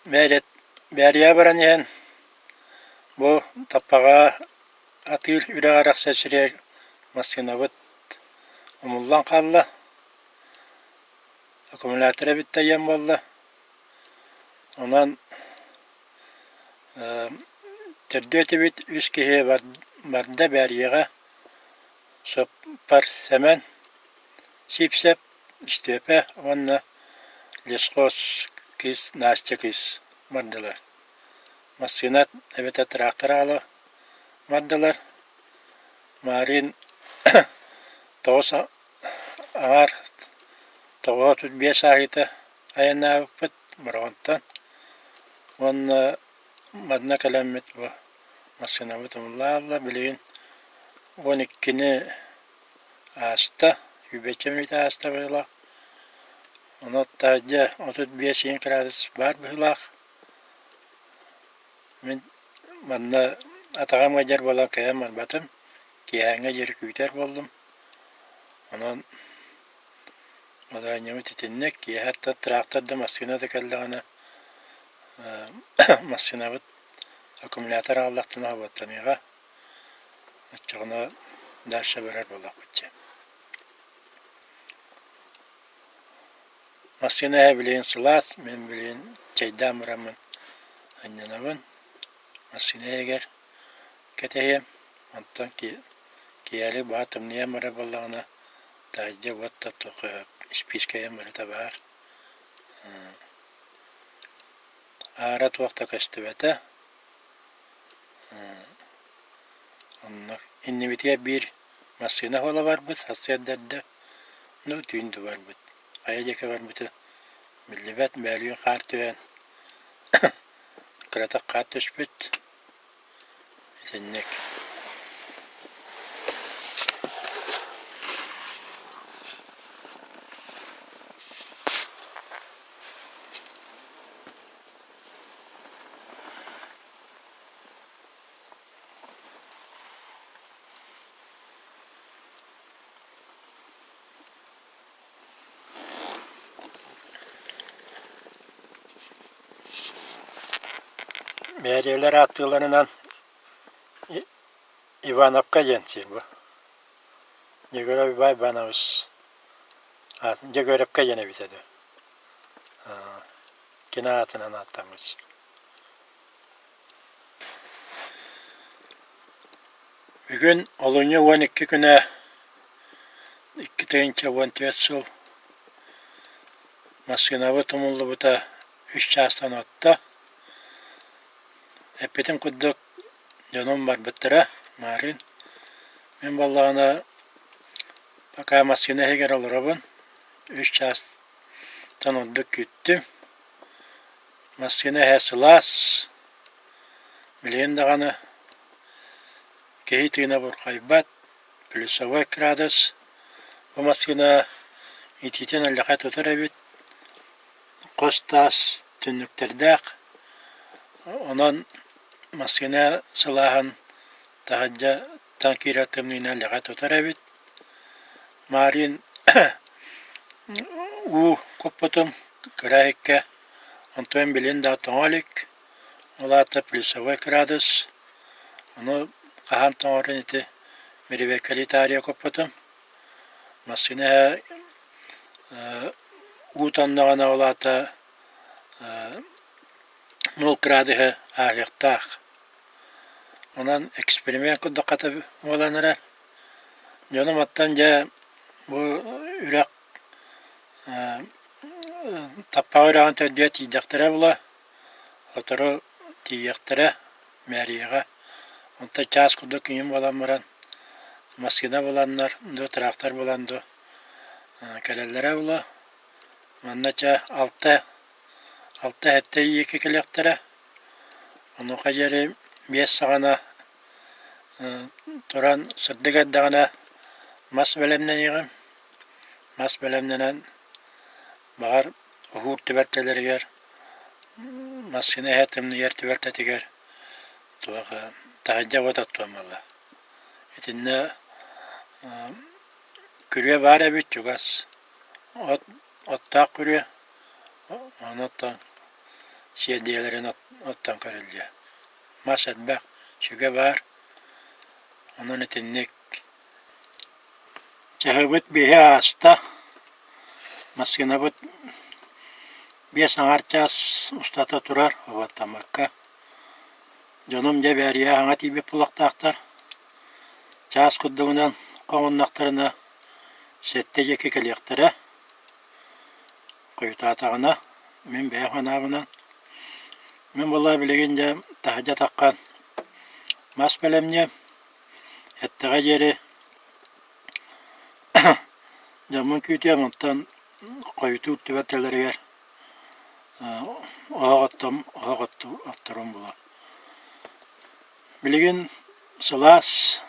Бээрийэ баран иһэн бу Таппаҕа атыыр үрэҕэр арахсар сиригэр массыынабыт умуллан хаалла, аккумулятор эбит да ийэм буолла. Онон төрдүө этибит, үс киһи барда Бээрийэҕэ Суоппар Сэмэн Сиипсэп, Истиэпэ уонна лесхоз кыыс Настя кыыс бардылар. Массыына эбэтэр тыраахтар аҕала бардылар. Маарыын тоҕус аҥаар 9:35 ааһыыта айаннаабыппыт Бороҕонтон уонна манна кэлэммит бу массыынабыт умуллаалла билигин 12-ни ааста, сүүрбэччэ мүнүүтэ ааста быһыылаах. Онон таһырдьа 35 иһин кыраадыс баар быһыылаах. Мин манна атаҕым ыалдьар буолан кыайан барбатым, киэһээҥҥэ диэри күүтэр буоллум. Онон балаһыанньабыт итинник, киэһэ трактор да массыына да кэллэҕинэ массыынабыт аккумулятор аҕаллахтына собуоттаныаҕа. Оччоҕуна дальше барар буоллахпыт дии. Массыына иһэ билигин сылаас, мин билигин чэйдээн бараммын сынньанабын. Массыына иһигэр кэтэһиэм, онтон киэһэлик баҕа тымныйан барар буоллаҕына таһырдьа уот да испиискэйим барыта баар. Аара туох да көстүбэтэ. Онно иннибитигэр биир массыына буола барбыт, сарсыарда эрдэ, ну түүн да барбыт. Хайа диэки барбыта биллибэт, бөөлүүн хаар түһэн кыратык хаар түспүт. Итинник. Мээрийэлэр ааттыыларынан Ивановка диэн сир бу. Егоров Иван Иванович Дьөгүөрэпкэ диэн эбитэ дуу. Кини аатынан ааттаммыт сир. Бүгүн олунньу 12 күнэ 2014 сыл массыынабыт умуллубута үс чаастан отто. Эппитим курдук дьонум барбыттара маарыын. Мин буоллаҕына пока массыына иһигэр олоробун, үс чаастан ордук күүттүм. Массыына иһэ сылаас, билигин даҕаны киһи тыына бурхайбат, плюсовой градус. Бу массыына итиитин алдьархай тутар эбит, хос таас түннүктэрдээх, онон массыына сылааһын таһырдьаттан киирэр тымныыны алдьархай тутар эбит. Маарыын уу куппутум кыра иһиккэ, онтон билигин да тоҥо илик, ол аата плюсовой градус. Ону хаһан тоҥорун ити бэрэбиэркэлии таарыйа куппутум. Массыына иһэ уу тоҥноҕуна ол аата ноль градуһы ааһыахтаах. Онон эксперимент курдук хата буолан эрэр. Дьонум оттон дьэ бу үрэх Таппаҕа үрэҕин төрдүгэр тиийдэхтэрэ буолуо, сотору тиийиэхтэрэ мээрийэҕэ. Онтон чаас курдук күнүм буолан баран массыына буланнар дуу, трактор булан дуу кэлэллэрэ буолуо. Манна чэ алта алта-сэттэ иики кэлиэхтэрэ. Онуоха диэри биэс саҕана Туран сырдык эрдэҕинэ мас бэлэмнэниэҕим, мас бэлэмнэнэн баҕар уһуур түбэлтэлэригэр массыына иһэ тымныйар түбэлтэтигэр туох таһырдьа уот оттуом буолла. Итиннэ күрүө баар эбит чугас, от оттоох күрүө, ону оттон. сиэрдийэлэрин оттон көрүллүө. Мас элбэх, сүгэ баар. Онон итинник Чаһыбыт биэһэ ааста, массыынабыт 5 аҥаар чаас устата турар, убаттаммакка. Дьонум дьэ Бээрийэ хаҥа тиийбит буолуохтаахтар. Чаас курдугунан хоҥуннахтарына 7 диэки кэлиэхтэрэ. Хойутаатаҕына, мин бэйэм санаабынан, мин буоллаҕа билигин дьэ таһырдьа таххан мас бэлэмниэм, эттэҕэ диэри дьоммун күүтүөм, онтон хойутуур түбэлтэлэригэр оһох оттом, оһох отторум буолар. Билигин сылаас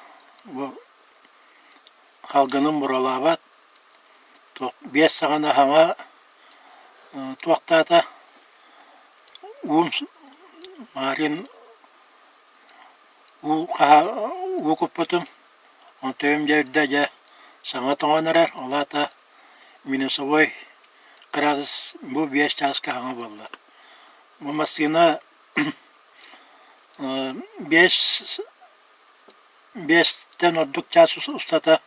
бу халгыным буралаабат, туох 5 саҕана хаҥа туохтаата уум маарыын уу хаһа уу куппутум, онтуйум дьэ үрдэ дьэ саҥа тоҥон эрэр, ол аата минусовой кыраадыс бу 5 чааска хаҥа буолла. Бу массыына биэс биэстэн ордук чаас устата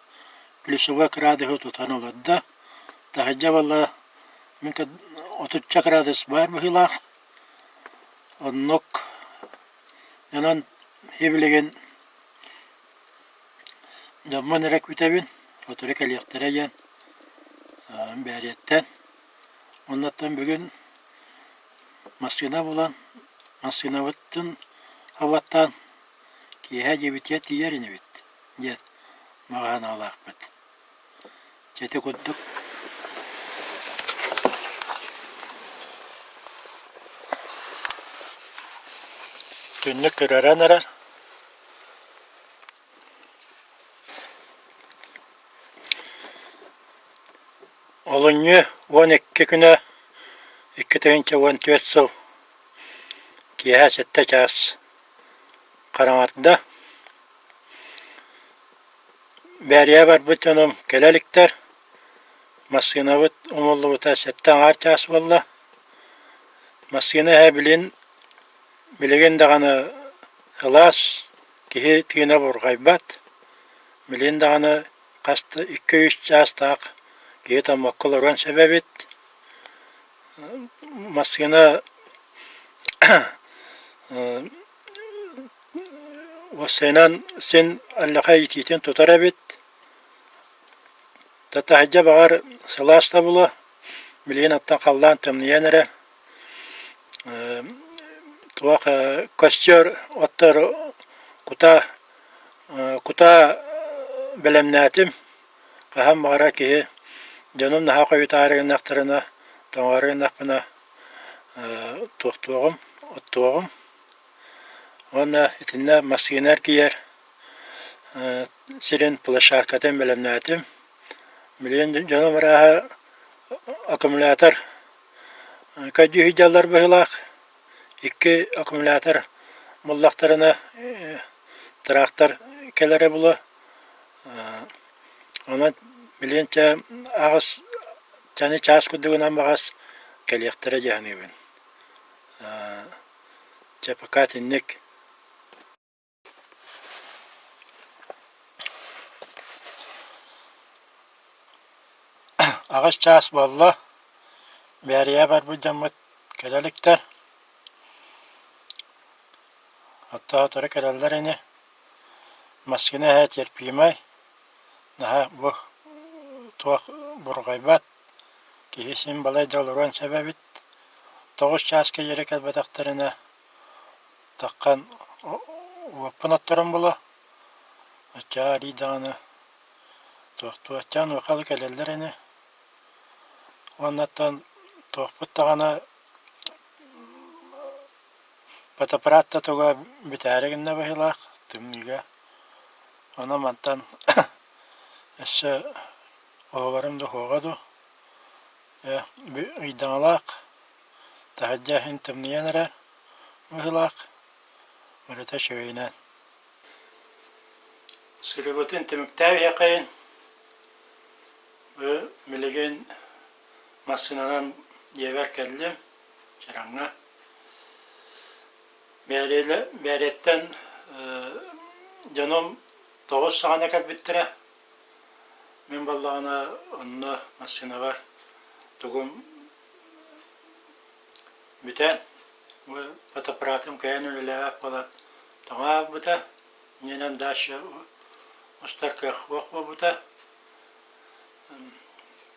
плюсовой кыраадыһы тутан олордо. Таһырдьа буолла мин 30-ча кыраадыс баар быһыылаах. Оннук онон ибилигин дьоммун эрэ күүтэбин, сотору кэлиэхтэрэ диэн Бээрийэттэн. Оннуттан бүгүн массыына булан, массыынабытын абаттаан киэһэ дьиэбитигэр тиийэр инибит диэн маҕаһыыналаахпыт. Дьэ ити курдук түннүк кыраран эрэр. Олунньу 12 күнэ 2014 сыл киэһэ 7 чаас хараҥарда. Бээрийэ барбыт дьонум кэлэ иликтэр, массыынабыт умуллубута 7 аҥаар чаас буолла. Массыына иһэ билин билигин даҕаны сылаас, киһи тыына бурҕайбат. Билигин даҕаны хас да 2-3 чаастаах киһи тоҥмокко олоруон сөп эбит. Массыына Уопсайынан син аллаха итиитин тутар эбит. Таһырдьа баҕар сылаас да буолуо, билигин оттон халлаан тымныйан эрэ. Туох костер оттор кутаа кутаа бэлэмнээтим. Хаһан баҕарар киһи дьонум наһаа хойутаары гыннахтарына, тоҥоору гыннахпына туохтуоҕум, оттуоҕум. Уонна итиннэ массыына эргийэр сирин площадкатын бэлэмнээтим. Билигин дьонум арааһа аккумулятор көрдүү сылдьаллар быһыылаах. Икки аккумулятор буллахтарына трактор кэлэрэ буолуо. Онон билигин чэ аҕыс чаны чаас курдугунан баҕас кэлиэхтэрэ дии саныыбын. Чэ пока итинник. 8 чаас буолла, Бээрийэ барбыт дьоммут кэлэ иликтэр. Оттоохторо кэлэллэр ини. Массыына иһэ терпимай, наһаа бу туох бурҕайбат, киһи син балайда олоруон сөп эбит. 9 чааска диэри кэлбэтэхтэринэ таххан уоппун отторон буолуо. Оччоҕо арыый даҕаны туохтуу оччоон уохалы кэлэллэр ини. Уоннаттан туохпут даҕаны фотоаппарат да туга бүтээри гынна быһыылаах тымныыга. Онон мантан өссө оҕолорум да суоҕа дуу. Ыйдаҥалаах, таһырдьа иһин тымныйан эрэр быһыылаах, барыта үчүгэйинэн. Сырыбытын түмүктээбиэхэйин бу билигин массыынанан дьиэбэр кэллим, Чараҥҥа. Бээрэттэн дьонум 9 саҕана кэлбиттэрэ. Мин буоллаҕына онно массыынабар тугум бүтэн, фотоаппаратым кыайан үлэлээбэт буолан тоҥо хаалбыта. Иннинэн дальше устар кыах суох буолбута.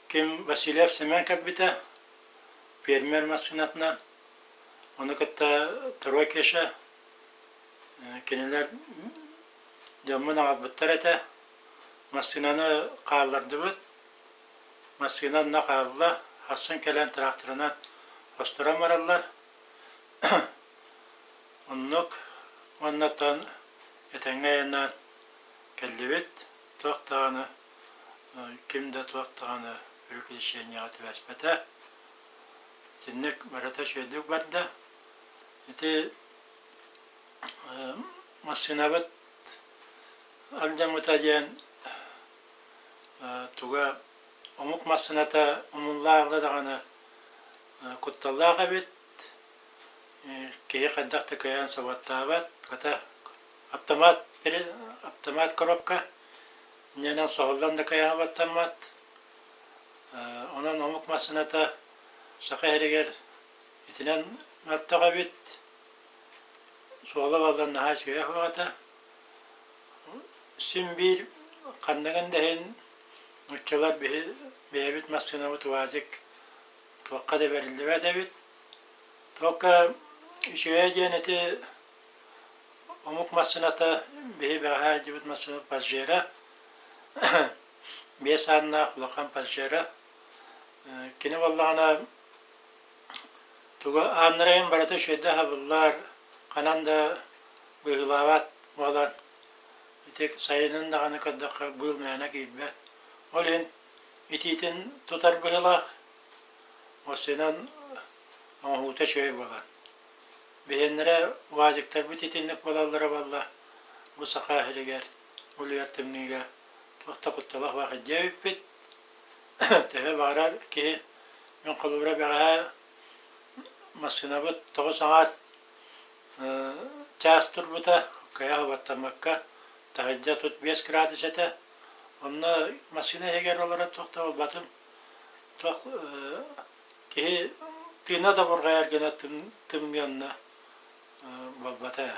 Ким Васильев Семен кэлбитэ, фермер массыынатынан. Ону кытта Второй Кеша кинилэр дьоммун аҕалбыттар этэ. Массыынаны хааллардыбыт. Массыына онно хаалла. Сарсын кэлэн тракторынан хосторон бараллар. Оннук уонна оттон этэҥҥэ айаннаан кэллибит. Туох даҕаны ким да туох даҕаны приключениеҕа түбэспэтэ. Итинник барыта үчүгэйдик барда. Ити массыынабыт алдьаммыта диэн туга омук массыыната умуллаалла даҕаны кутталлаах эбит. Киһи хайдах да кыайан собуоттаабат. Хата автомат автомат коробка инньэнэн соһуллан да кыайан баттаммат. Онон омук массыыната Саха сиригэр итинэн мөлтөх эбит. Суола буоллар наһаа үчүгэй суох этэ. Син биир ханныгын да иһин нууччалар биһи бэйэбит массыынабыт УАЗик туохха да бэриллибэт эбит. Только үчүгэйэ диэн ити омук массыыната биһи бэҕэһээ илдьибит массыына Паджеро 5 ааннаах улахан Паджеро. Кини буоллаҕына тугу ааннара иһин барыта үчүгэйдик аһабыллар, ханан да быыһылаабат буолан ити сайынын даҕаны көрдөххө быыл мээнэ киирбэт. Ол иһин итиитин тутар быһыылаах, массыынан оҥоһуута үчүгэй буолан. Биһиэннэрэ УАЗиктарбыт итинник буолаллара буолла бу Саха сиригэр улуйар тымныыга туох да куттала суох илдьэ эбиппит. Төһө баҕарар киһи мин холобура бэҕэһээ массыынабыт 9 аҥаар чаас турбута, кыайа баттаммакка таһырдьа тут 5 градус этэ. Онно массыына иһигэр олорон туох да буолбатым. Туох киһи тыына да бурҕайар гына тымныы онно буолбата.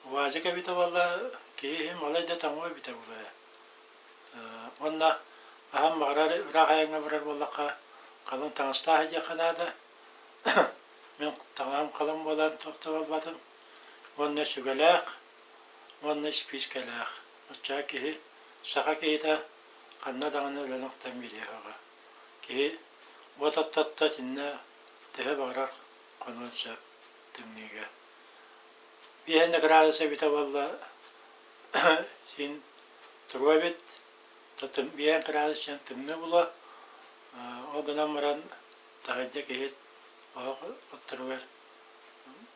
УАЗик эбитэ буолла киһи иһин балай да тоҥуо эбитэ буолуо. Уонна хаһан баҕарар ыраах айаҥҥа барар буоллахха халыҥ таҥастаах диэххэ наада. Мин таҥаһым халыҥ буолан туох да буолбатым. Уонна сүгэлээх уонна испиискэлээх. Оччоҕо киһи саха киһитэ ханна даҕаны өлөн охтон биэриэ суоҕа. Киһи уот оттотто итиннэ төһө баҕарар хонуон сөп тымныыга. 5 да градус эбитэ буолла син туруо эбит. 5 градус диэн тымныы буолуо. Ол гынан баран таһырдьа киһи оһох отторугар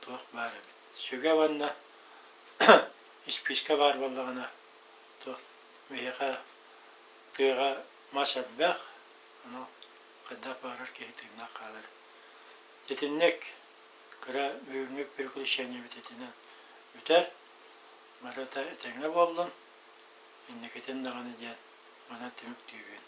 туох баар эбит. Сүгэ уонна испиискэ баар буоллаҕына туох биһиэхэ тыаҕа мас элбэх, ону хайдах баҕарар киһи тыыннаах хаалар. Итинник кыра бүгүҥҥү приключениебит итинэн бүтэр. Барыта этэҥҥэ буоллун, инникитин даҕаны диэн манан түмүктүүбүн.